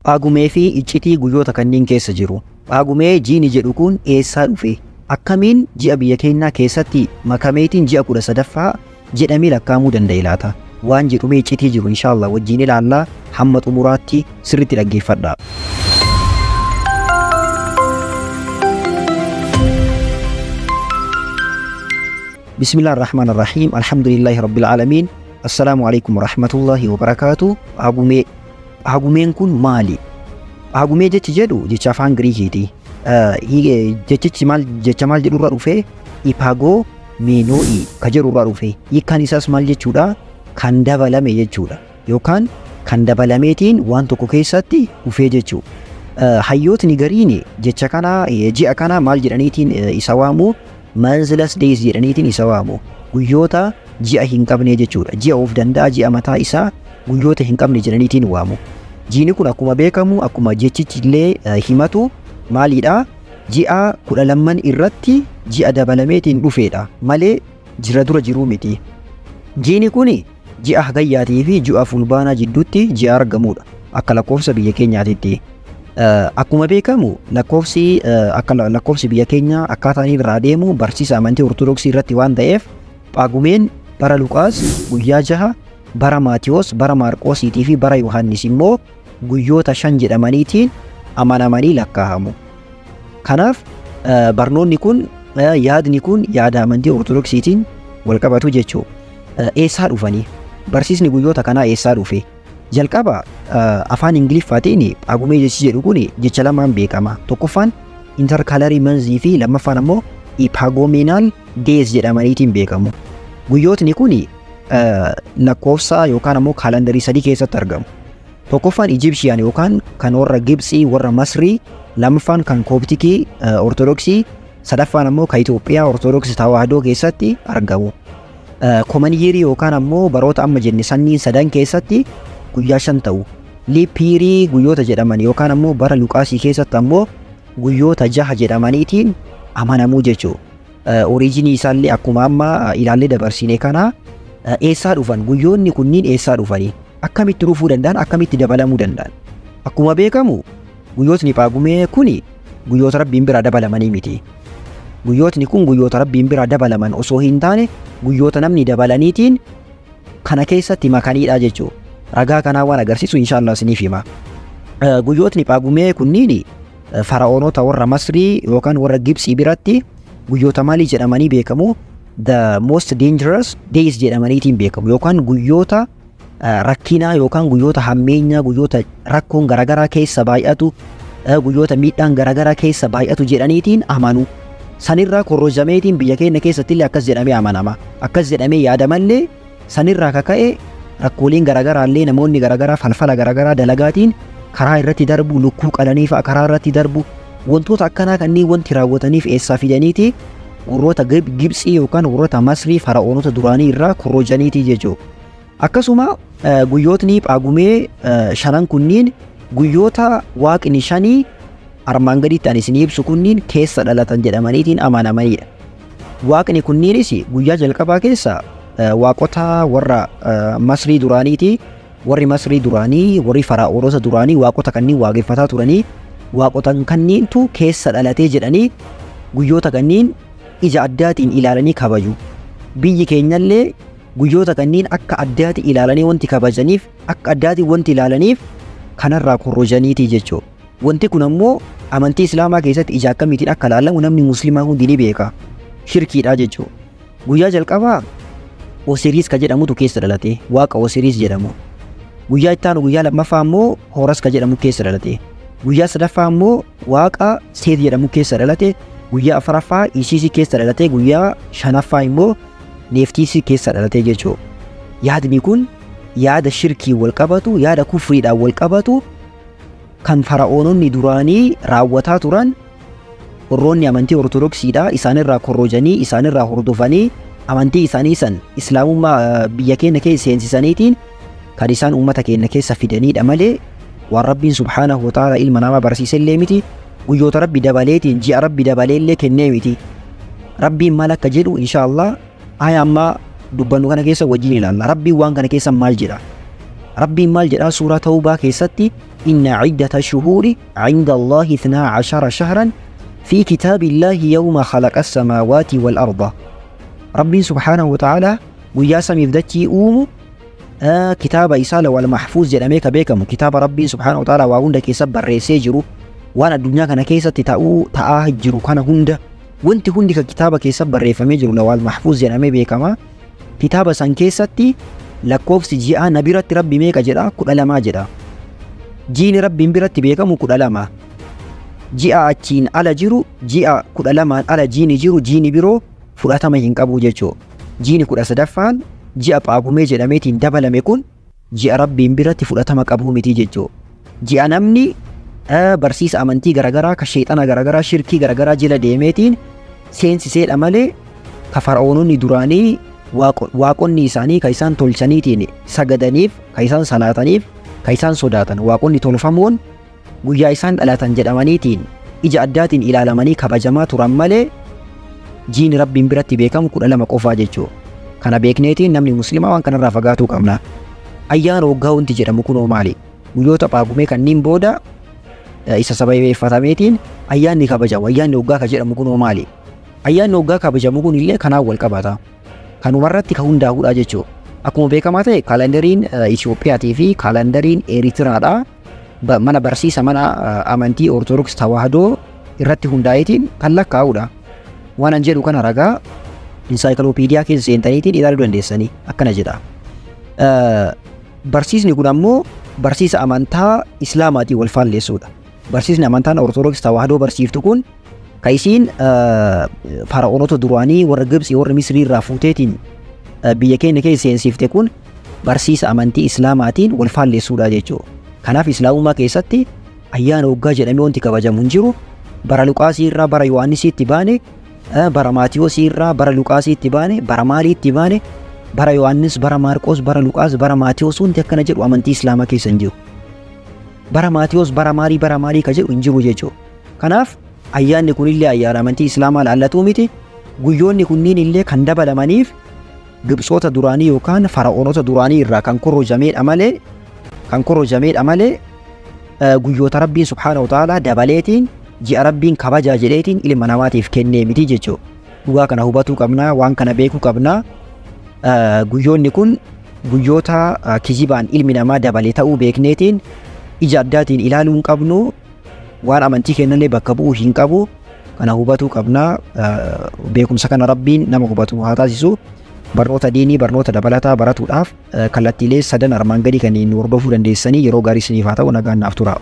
Paagumee fi iccitii guyyoota kanneen keessa jiru. Paagumee jiini jedhu kun eessaa dhufe? Akkamiin ji'a biyya keenyaa keessatti makameetiin ji'a 13ffaa jedhamee lakkaa'amuu danda'e laata? Waan jedhumee iccitii jiru inshaallah wajjin ilaallaa, hamma xumuraatti sirriitti dhaggeeffadha. Bismillah ar-Rahmaan ar-Rahiim. Alhamdulillahi Rabbil Aalamiin. Assalaamu alaikum warahmatullahi wabarakaatu. Paagumee. Paagumeen kun maali? Paagumee jechi jedhu jecha afaan Giriikiiti. Jechichi maal jecha maal jedhurraa dhufe? Ipagoo meenoo'i ka jedhurraa dhufe. Hiikkaan isaas maal jechuudha? Kan dabalame jechuudha. Yookaan kan dabalameetiin waan tokko keessatti dhufee jechuudha. Hayyootni gariin jecha kana ji'a kana maal jedhaniitiin isa waamu? Manzilas days jedhaniitiin isa waamu. Guyyoota ji'a hin qabne jechuudha. Ji'a of danda'a, ji'a mataa isaa guyyoota hin qabne jedhaniitiin waamu. Jiini kun akkuma beekamu, akkuma jechichi illee himatu maalidha? Ji'a 12 irratti ji'a dabalameetiin dhufeedha malee jira dura jiruu miti. Jiini kun ji'a Hagayyaatii fi ji'a Fulbaanaa jidduutti ji'a argamudha akka lakkoofsa biyya keenyaatitti. Akkuma beekamu lakkoofsi akka lakkoofsi biyya keenyaa akkaataa inni irraa deemu barsiisa amantii Ortodoksii irratti waan ta'eef, Paagumeen bara Luqaas guyyaa 6, bara Maatiyoos, bara Maarqoosiitii fi bara Yohaannis immoo guyyoota 5 jedhamaniitiin amanamanii lakkaa'amu. Kanaaf barnoonni kun, yaadni kun yaada amantii Ortodoksiitiin wal qabatu jechuudha. Eessaa dhufanii? Barsiisni guyyoota kanaa eessaa dhufe? Jalqaba afaan Ingiliffaatiin Paagumee jechi jedhu kun jecha lamaan beekama. Tokkoffaan intercalary months fi lammaffaan ammoo epagomenal days jedhamaniitiin beekamu. Guyyootni kun lakkoofsa yookaan ammoo kaalandarii 3 keessatti argamu. Tokkoffaan Egyptian yookaan kan warra Gibxii, warra Masrii, lammaffaan kan Kooptikii Ortodoksii, sadaffaan ammoo kan Itoophiyaa Ortodoksii Tawaahidoo keessatti argamu. Common year yookaan ammoo baroota amma jenne sanniin sadan keessatti guyyaa 5 ta'u. Leap year guyyoota jedhaman yookaan ammoo bara Luqaasii keessatti ammoo guyyoota 6 jedhamaniitiin amanamuu jechuudha. Oriijinii isaallee akkuma amma ilaallee dabarsine kana eessaa dhufan? Guyyoonni kunniin eessaa dhufanii? Akkamitti dhufuu danda'an? Akkamitti dabalamuu danda'an? Akkuma beekamu guyyootni Paagumee kuni guyyoota Rabbiin biraa dabalamanii miti. Guyyootni kun guyyoota Rabbiin biraa dabalaman osoo hin taane guyyoota namni dabalaniitiin kana keessatti makaniidha jechuudha. Ragaa kanaa waan agarsiisu inshaallah isiniif hima. Guyyootni Paagumee kunniin fara'oonota warra Masrii yookaan warra Gibxii biratti guyyoota maalii jedhamanii beekamu? The most dangerous days jedhamaniitiin beekamu, yookaan guyyoota rakkinaa yookaan guyyoota hammeenyaa, guyyoota rakkoon garaagaraa keessa baay'atu, guyyoota miidhaan garaagaraa keessa baay'atu jedhaniitiin amanu. Sanirraa korrojameetiin biyya keenya keessatti illee akkas jedhamee amanama. Akkas jedhamee yaadamallee sanirraa kaka'e rakkooleen garaagaraa illee namoonni garaagaraa falfala garaagaraa dalagaatiin karaa irratti darbu, lukkuu qalanii fa'a karaa irratti darbu, wantoota akkanaa kanneen wanti raawwataniif eessaa fidaniiti warroota Gibxii yookaan warroota Masrii fara'oonota duraanii irraa korrojaniiti jechuudha. Akkasuma guyyootni Paagumee 5 kunniin guyyoota waaqni 5 armaan gaditti ani isinii ibsu kunniin keessa dhalatan jedhamaniitiin amanamanidha. Waaqni kunniinis guyyaa jalqabaa keessa waaqota warra Masrii duraaniiti. Warri Masrii duraanii, warri fara'oonota duraanii waaqota kanneen waaqeffataa turanii, waaqota kanniintu keessa dhalatee jedhanii guyyoota kanneen ija addaatiin ilaalanii kabaju. Biyyi keenyallee guyyoota kanneen akka addaati ilaalanii wanti kabajaniif, akka addaatiin wanti ilaalaniif kanarraa korrojaniiti jechuudha. Wanti kun ammoo amantii Islaamaa keessatti ija akkamiitiin akka ilaalamu namni Musliimaa hundi ni beeka. Shirkiidha jechuudha. Guyyaa jalqabaa Osiris ka jedhamutu keessa dhalate, waaqa Osiris jedhamu. Guyyaa itti aanu guyyaa lammaffaa ammoo Horas ka jedhamu keessa dhalate. Guyyaa sadaffaa ammoo waaqa Seet jedhamu keessa dhalate. Guyyaa afuraffaa Isiisii keessa dhalate. Guyyaa shanaffaa immoo Neeftiisii keessa dhalate jechuudha. Yaadni kun yaada shirkii wal qabatu, yaada kufriidhaan wal qabatu kan fara'oononni duraanii raawwataa turan, warroonni amantii Ortodoksiidha isaanirraa korrojanii, isaanirraa hordofanii amantii isaanii san Islaamummaa biyya keenya keessa seensisaniitiin kan isaan uummata keenya keessa fidanidha malee waan Rabbiin subhaanahu wa ta'ala ilma namaa barsiise illee miti. Guyyoota Rabbi dabaleetiin ji'a Rabbi dabaleellee kennee miti. Rabbiin maal akka jedhu inshaallah aya ammaa dubbannu kana keessa wajjin ilaalla. Rabbiin waan kana keessa maal jedha? Rabbiin maal jedhaa suuraa Tawbaa keessatti? Inna ciddata shuhuuri cinda Allaahi 12 shahran fi kitaabillaahi yawma khalaqa as-samaawaati wal arda. Rabbiin subhaanahu wa ta'aalaa guyyaa samiif dachii uumu kitaaba isaa lawal mahfuuz jedhamee ka beekamu kitaaba Rabbiin subhaanahu wa ta'aalaa waa hunda keessa barreessee jiru waan addunyaa kana keessatti ta'uu ta'aa jiru kana hunda wanti hundi ka kitaaba keessa barreeffamee jiru lawal mahfuuz jedhamee beekama. Kitaaba san keessatti lakkoofsi ji'aa na biratti Rabbi meeqa jedha? 12 jedha. Jiini Rabbiin biratti beekamu 12. Ji'a achiin ala jiru ji'a 12 ala jiini jiru jiini biroo fudhatama hin qabu jechuudha. Jiini 13ffaan ji'a Phaagumee jedhameetiin dabalame kun ji'a Rabbiin biratti fudhatama qabu miti jechuudha. Ji'a namni barsiisa amantii garaagaraa ka sheexana garaagaraa shirkii garaagaraa jala deemeetiin seensiseedha malee ka fara'oononni duraanii waaqonni isaanii ka isaan tolchaniitiin sagadaniif ka isaan salaataniif ka isaan sodaatan waaqonni tolfamoon guyyaa isaan dhalatan jedhamaniitiin ija addaatiin ilaalamanii kabajamaa turan malee jiini Rabbiin biratti beekamu 12 qofaa jechuudha. Kana beekneetiin namni musliimaa waan kanarraa fagaatuu qabna. Ayyaana waggaa wanti jedhamu kunoo maali? Guyyoota Phaagumee kanneen booda isa sababeeffatameetiin ayyaanni kabajamu. Ayyaanni waggaa ka jedhamu kunoo maali? Ayyaanni waggaa kabajamu kun illee kanaan wal qabata. Kanumarratti ka hundaa'uudha jechuudha. Akkuma beekamaa ta'e kaalandariin Itiyoophiyaatii fi kaalandariin Eritiraadha. Mana barsiisa mana amantii Ortodoks Tawaahidoo irratti hundaa'eetiin kan lakkaa'uudha. Waan an jedhu kana ragaa insaayikloopiidiyaa keessa seentaniitiin ilaaluu dandeessanii akkana jedha. Barsiisni kun ammoo barsiisa amantaa Islaamaatiin wal faalleessuudha. Barsiisni amantaan Ortodoks Tawaahidoo barsiiftu kun ka isiin fara'oonota duraanii warra Gibxii warra Misrii irraa fuuteetiin biyya keenya keessa seensifte kun barsiisa amantii Islaamaatiin wal faalleessuudha jechuudha. Kanaaf Islaamummaa keessatti ayyaana waggaa jedhamee wanti kabajamu hin jiru. Bara Luqaasii irraa bara Yohaannisiitti baane, bara Maatiyoosii irraa bara Luqaasiitti baane, bara maaliitti baane, bara Yohaannis, bara Maarqos, bara Luqaas, bara Maatiyoos wanti akkana jedhu amantii Islaamaa keessa hin jiru. Bara Maatiyoos, bara maalii, bara maalii ka jedhu hin jiru jechuudha. Kanaaf ayyaanni kunillee ayyaana amantii Islaamaa laallatuu miti. Guyyoonni kunniin illee kan dabalamaniif Gibxoota duraanii yookaan fara'oonota duraanii irraa kan korrojameedha malee guyyoota Rabbiin subhaanahu wa ta'aalaa dabaleetiin ji'a Rabbiin kabajaa jedheetiin ilma namaatiif kennee miti jechuudha. Dhugaa kana hubatuu qabnaa, waan kana beekuu qabnaa. Guyyoonni kun guyyoota kijibaan ilmi namaa dabale ta'uu beekneetiin ija addaatiin ilaaluu hin qabnu, waan amantii kennallee bakka bu'uu hin qabu. Kana hubatuu qabnaa. Beekumsa kana Rabbiin nama hubatu haa taasisu. Barnoota diinii, barnoota dabalataa baratuudhaaf kallattiilee sadan armaan gadii kanneen hordofuu dandeessanii yeroo gaarii isiniif haa ta'u. Nagaan naaf tura.